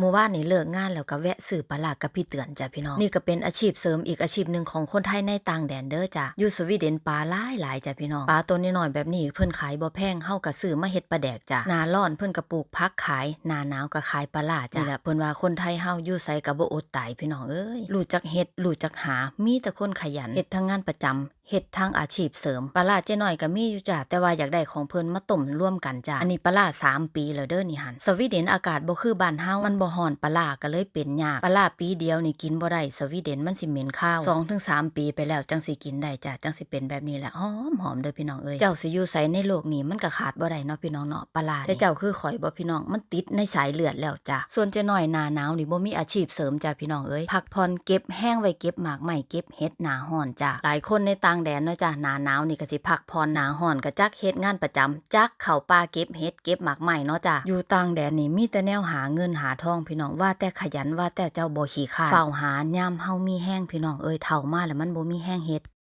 ມື້ວານນີ້ເລີກງານແລ້ວກໍແວະຊື້ປາຫຼ້າກັບພີ່ເຕືອນຈ້າພີ່ນ້ອງ. ນີ້ກໍເປັນອາຊີບເສີມອີກອາຊີບໜຶ່ງຂອງຄົນໄທໃນຕ່າງແດນເດີຈ້າ. ຢູ່ສະວີເດັນປາຫຼາຍໆຈ້າພີ່ນ້ອງ. ປາຕົວນ້ອຍໆແບບນີ້ເພິ່ນຂາຍບໍ່ແພງ ເຮົາກໍຊື້ມາເຮັດປາແດກຈ້າ. ໜ້າຮ້ອນເພິ່ນກໍປູກຜັກຂາຍ ໜ້າໜາວກໍຂາຍປາຫຼ້າຈ້າ. ນີ້ແຫຼະເພິ່ນວ່າຄົນໄທເຮົາຢູ່ໃສກໍບໍ່ອົດຕາຍພີ່ນ້ອງເອີຍ. ຮູ້ຈັກເຮັດ ຮູ້ຈັກຫາ ມີແຕ່ຄົນຂະຫຍັນ ເຮັດທັງງານປະຈຳ ເຮັດທັງອາຊີບເສີມ. ປາຫຼ້າເຈ້ນ້ອຍກໍມີຢູ່ຈ້າ ແຕ່ວ່າຢາກໄດ້ຂອງເພິ່ນມາຕົ້ມລວມກັນຈ້າ. ອັນນີ້ປາຫຼ້າສາມປີແລ້ວເດີນີ້ຫັ້ນ. ສະວີເດັນອາກາດບໍ່ຄືບ້ານເຮົາ ມັນບໍ່ຮ້ອນ ປາຫຼ້າກໍເລີຍເປັນຍາກ. ປາຫຼ້າປີດຽວນີ້ກິນບໍ່ໄດ້ ສະວີເດັນມັນຊິເໝັນຄາວ. ສອງເຖິງສາມປີໄປແລ້ວຈັ່ງຊິກິນໄດ້ຈ້າ ຈັ່ງຊິເປັນແບບນີ້ແຫຼະ. ຫອມໆເດີພີ່ນ້ອງເອີຍ. ເຈົ້າຊິຢູ່ໃສໃນໂລກນີ້ ມັນກໍຂາດບໍ່ໄດ້ເນາະພີ່ນ້ອງເນາະ ປາຫຼ້ານີ້. ແຕ່ເຈົ້າຄືຂ້ອຍບໍ່ພີ່ນ້ອງ ມັນຕິດໃນສາຍເລືອດແລ້ວ ຈ້າ. ສ່ວນເຈ້ນ້ອຍໜ້າໜາວນີ້ບໍ່ມີອາຊີບເສີມຈ້າພີ່ນ້ອງເອີຍ. ພັກຜ່ອນເກັບແຮງໄວ້ເກັບໝາກໄມ້ເກັບເຫັດໜ້າຮ້ອນຈ້າ. ຫຼາຍຄົນໃນຕ່າງແດນເນາະຈ້າ ໜ້າໜາວນີ້ກໍຊິພັກຜ່ອນ ໜ້າຮ້ອນກໍຈັກເຮັດງານປະຈຳ ຈັກເຂົ້າປ່າເກັບເຫັດເກັບໝາກໄມ້ເນາະຈ້າ. ຢູ່ຕ່າງແດນນີ້ມີແຕ່ແນວຫາເງິນຫາທອງພີ່ນ້ອງ ວ່າແຕ່ຂະຫຍັນ ວ່າແຕ່ເຈົ້າບໍ່ຂີ້ຄ້ານ. ຟ້າວຫາຍາມເຮົາມີແຮງພີ່ນ້ອງເອີຍ ເຖົ້າມາແລ້ວມັນບໍ່ມີແຮງເຮັດ.